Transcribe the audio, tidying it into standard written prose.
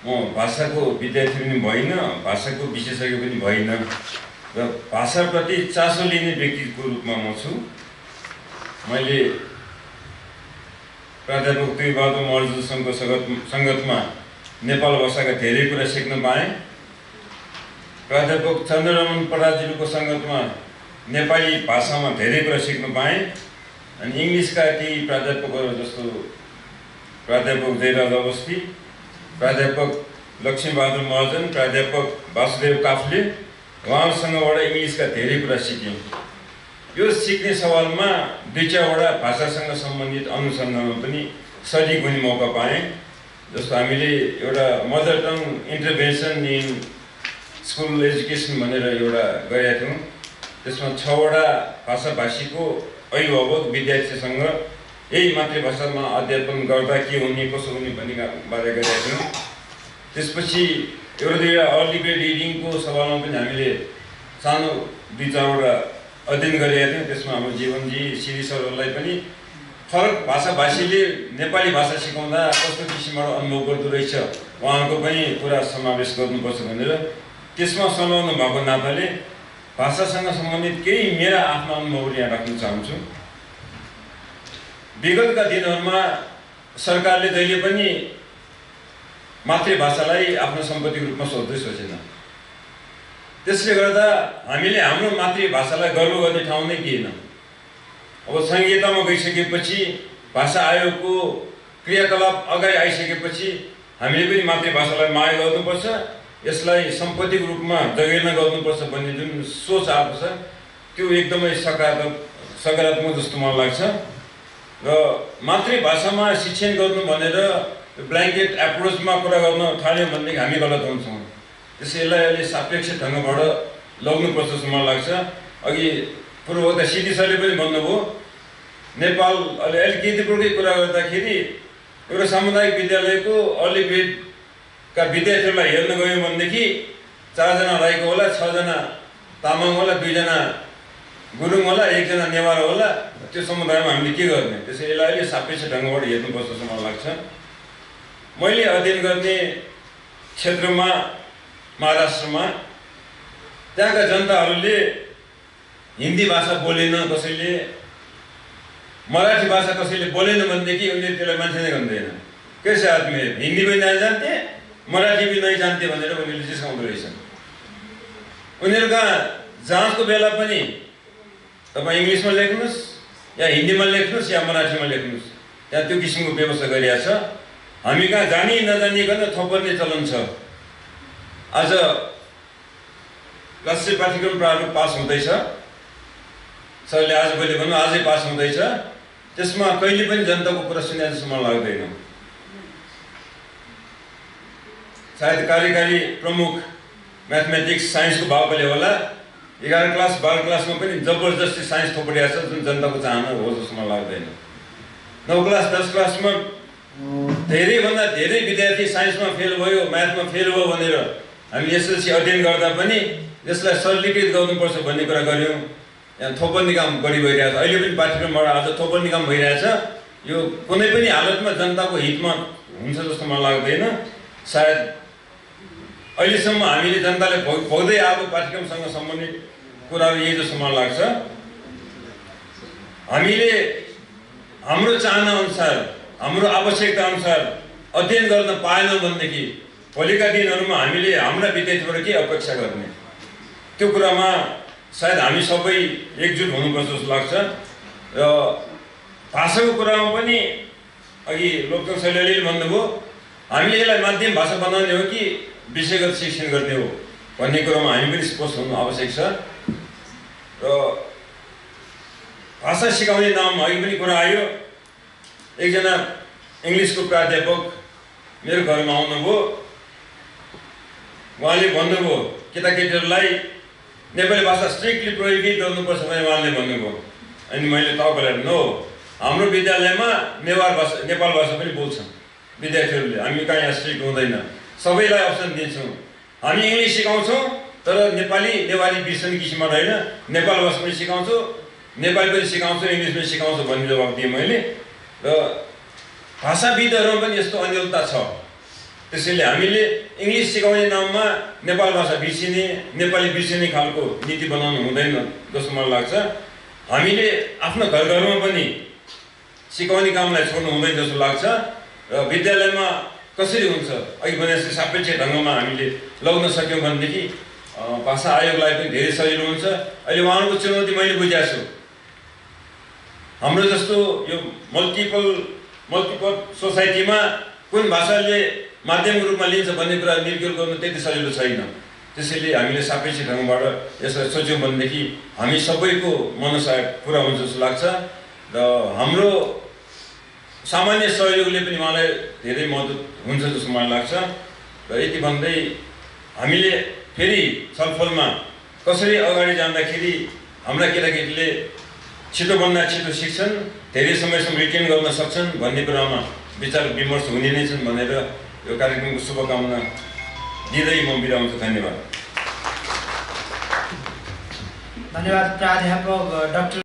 म भाषाको विद्यार्थी पनि भइन, भाषाको विशेषज्ञ पनि भइन र भाषाप्रति चासो लिने व्यक्तिको रूपमा म छु। मैले प्राध्यापक तुइबहादुर मर्जुसँगको सङ्गतमा नेपाल भाषाका धेरै कुरा सिक्न पाएँ। प्राध्यापक चन्द्ररमन पराजुलीको सङ्गतमा नेपाली भाषामा धेरै कुरा सिक्न पाएँ। अनि इङ्ग्लिसका केही प्राध्यापकहरू जस्तो प्राध्यापक जयराज अवस्थी, प्राध्यापक लक्ष्मीबहादुर महर्जन, प्राध्यापक वासुदेव काफ्ले, उहाँहरूसँगबाट इङ्ग्लिसका धेरै कुरा सिकेँ। यो सिक्ने सवालमा दुई चारवटा भाषासँग सम्बन्धित अनुसन्धानमा पनि सजिक हुने मौका पाएँ। जस्तो हामीले एउटा mother tongue intervention in school education भनेर एउटा गरेका थियौँ। त्यसमा 6 वटा भाषाभाषीको अभिभावक विद्यार्थीसँग यही मातृभाषामा अध्यापन गर्दा के हुने कसो हुने भन्ने बारे गरेका थियौँ। त्यसपछि एउटा दुईवटा अर्ली ग्रेड रिडिङको सवालमा पनि हामीले सानो 2-4वटा अध्ययन गरेका थियौँ। त्यसमा हाम्रो जीवनजी श्री सरहरूलाई पनि फरक भाषाभाषीले नेपाली भाषा सिकाउँदा कस्तो किसिमबाट अनुभव गर्दो रहेछ उहाँहरूको पनि कुरा समावेश गर्नुपर्छ भनेर त्यसमा सल्लाउनु भएको नाताले भाषासँग सम्बन्धित केही मेरा आफ्ना अनुभवहरू यहाँ राख्न चाहन्छु। विगतका दिनहरूमा सरकारले जहिले पनि मातृभाषालाई आफ्नो सम्पत्तिको रूपमा सोच्दै सोचेन। त्यसले गर्दा हामीले हाम्रो मातृभाषालाई गर्व गर्ने ठाउँ नै दिएन। अब संहितामा गइसकेपछि भाषा आयोगको क्रियाकलाप अगाडि आइसकेपछि हामीले पनि मातृभाषालाई माया गर्नुपर्छ, यसलाई सम्पत्तिको रूपमा जगेर्ना गर्नुपर्छ भन्ने जुन सोच आएको छ त्यो एकदमै सकारात्मक जस्तो मलाई लाग्छ। र मातृभाषामा शिक्षण गर्नु भनेर ब्ल्याङ्केट एप्रोचमा कुरा गर्न थाल्यो भनेदेखि हामी गलत हुन्छौँ। त्यसैलाई अहिले सापेक्ष ढङ्गबाट लग्नुपर्छ जस्तो मलाई लाग्छ। अघि पूर्ववक्ता सिडी सरले पनि भन्नुभयो, नेपाल अहिले एलकेजीपुरकै कुरा गर्दाखेरि एउटा सामुदायिक विद्यालयको अर्ली ग्रेडका विद्यार्थीहरूलाई हेर्न गयौँ भनेदेखि 4 जना राईको होला, 6 जना तामाङ होला, 2 जना गुरुङ होला, 1 जना नेवार होला। त्यो समुदायमा हामीले के गर्ने? त्यसैले यसलाई अहिले सापेक्ष ढङ्गबाट हेर्नुपर्छ जस्तो मलाई लाग्छ। मैले अध्ययन गर्ने क्षेत्रमा महाराष्ट्रमा त्यहाँका जनताहरूले हिन्दी भाषा बोलेन, कसैले मराठी भाषा कसैले बोलेन भनेदेखि उनीहरूले त्यसलाई मान्छे नै गर्दैन। कैसे आदमी हिन्दी पनि नहीं जानते, मराठी पनि नहीं जानते भनेर उनीहरूले जिस्काउँदो रहेछन्। उनीहरूका जाँचको बेला पनि तपाईँ इङ्ग्लिसमा लेख्नुहोस् या हिन्दीमा लेख्नुहोस् या मराठीमा लेख्नुहोस्, त्यहाँ त्यो किसिमको व्यवस्था गरिएको छ। हामी कहाँ जानी नजानिकन थोपर्ने चलन छ। आज राष्ट्रिय पाठ्यक्रम प्रारूप पास हुँदैछ, सरले आज पहिले भन्नु आजै पास हुँदैछ। त्यसमा कहिले पनि जनताको कुरा सुने जस्तो मलाई लाग्दैन। सायद कार्यकारी प्रमुख म्याथमेटिक्स साइन्सको भएकोले होला 11 क्लास 12 क्लासमा पनि जबरजस्ती साइन्स थोपडिएको छ जुन जनताको चाहना हो जस्तो मलाई लाग्दैन। 9 क्लास 10 क्लासमा धेरैभन्दा धेरै विद्यार्थी साइन्समा फेल भयो, म्याथमा फेल भयो भनेर हामी एसएलसी अध्ययन गर्दा पनि यसलाई सरलीकृत गर्नुपर्छ भन्ने कुरा गऱ्यौँ। यहाँ थोपर्ने काम बढी भइरहेछ। अहिले पनि पाठ्यक्रमबाट आज थोपर्ने काम भइरहेछ। यो कुनै पनि हालतमा जनताको हितमा हुन्छ जस्तो मलाई लाग्दैन। सायद अहिलेसम्म हामीले जनताले भोग्दै आएको पाठ्यक्रमसँग सम्बन्धित कुराहरू यही जस्तो मलाई लाग्छ। हामीले हाम्रो चाहना अनुसार, हाम्रो आवश्यकता अनुसार अध्ययन गर्न पाएनौँ भनेदेखि भोलिका दिनहरूमा हामीले हाम्रा विद्यार्थीबाट के अपेक्षा गर्ने? त्यो कुरामा सायद हामी सबै एकजुट हुनुपर्छ जस्तो लाग्छ। र भाषाको कुरामा पनि अघि लोकचन्द्र शैलले भन्नुभयो, हामीले यसलाई माध्यम भाषा बनाउने हो कि विषयगत शिक्षण गर्ने हो भन्ने कुरामा हामी पनि स्पष्ट हुनु आवश्यक छ। र भाषा सिकाउने नाममा अघि पनि कुरा आयो, एकजना इङ्ग्लिसको प्राध्यापक मेरो घरमा आउनुभयो। उहाँले भन्नुभयो केटाकेटीहरूलाई नेपाली भाषा स्ट्रिक्टली प्रोहिबिट गर्नुपर्छ भनेर उहाँले भन्नुभयो। अनि मैले तपाईँलाई नो, हाम्रो विद्यालयमा नेपाल भाषा पनि बोल्छन् विद्यार्थीहरूले। हामी कहाँ यहाँ स्ट्रिक्ट हुँदैन, सबैलाई अप्सन दिन्छौँ। हामी इङ्ग्लिस सिकाउँछौँ तर नेपाली नेवारी बिर्सने किसिमबाट होइन, नेपाल भाषा पनि सिकाउँछु, नेपाली पनि सिकाउँछु, इङ्ग्लिस पनि सिकाउँछु भन्ने जवाब दिएँ मैले। र भाषाविदहरूमा पनि यस्तो अन्योलता छ। त्यसैले हामीले इङ्ग्लिस सिकाउने नाममा नेपाल भाषा बिर्सिने, नेपाली बिर्सिने खालको नीति बनाउनु हुँदैन जस्तो मलाई लाग्छ। हामीले आफ्नो घर घरमा पनि सिकाउने कामलाई छोड्नु हुँदैन जस्तो लाग्छ। र विद्यालयमा कसरी हुन्छ अघि भने जस्तै सापेक्ष ढङ्गमा हामीले लग्न सक्यौँ भनेदेखि भाषा आयोगलाई पनि धेरै सजिलो हुन्छ। अहिले उहाँहरूको चुनौती मैले बुझेको छु। हाम्रो जस्तो यो मल्टिपल सोसाइटीमा कुन भाषाले माध्यमिक रूपमा लिन्छ भन्ने कुरा निर्क्युल गर्नु त्यति सजिलो छैन। त्यसैले हामीले सापेक्ष ढङ्गबाट यसलाई सोच्यौँ भनेदेखि हामी सबैको मनसाय पुरा हुन्छ जस्तो लाग्छ। र हाम्रो सामान्य सहयोगले पनि उहाँलाई धेरै मद्दत हुन्छ जस्तो मलाई लाग्छ। र यति भन्दै हामीले फेरि छलफलमा कसरी अगाडि जाँदाखेरि हाम्रा केटाकेटीले छिटोभन्दा छिटो सिक्छन्, धेरै समयसम्म रिटेन गर्न सक्छन् भन्ने कुरामा विचार विमर्श हुने नै छन् भनेर यो कार्यक्रमको शुभकामना दिँदै म बिदा हुन्छु। धन्यवाद। धन्यवाद प्राध्यापक डाक्टर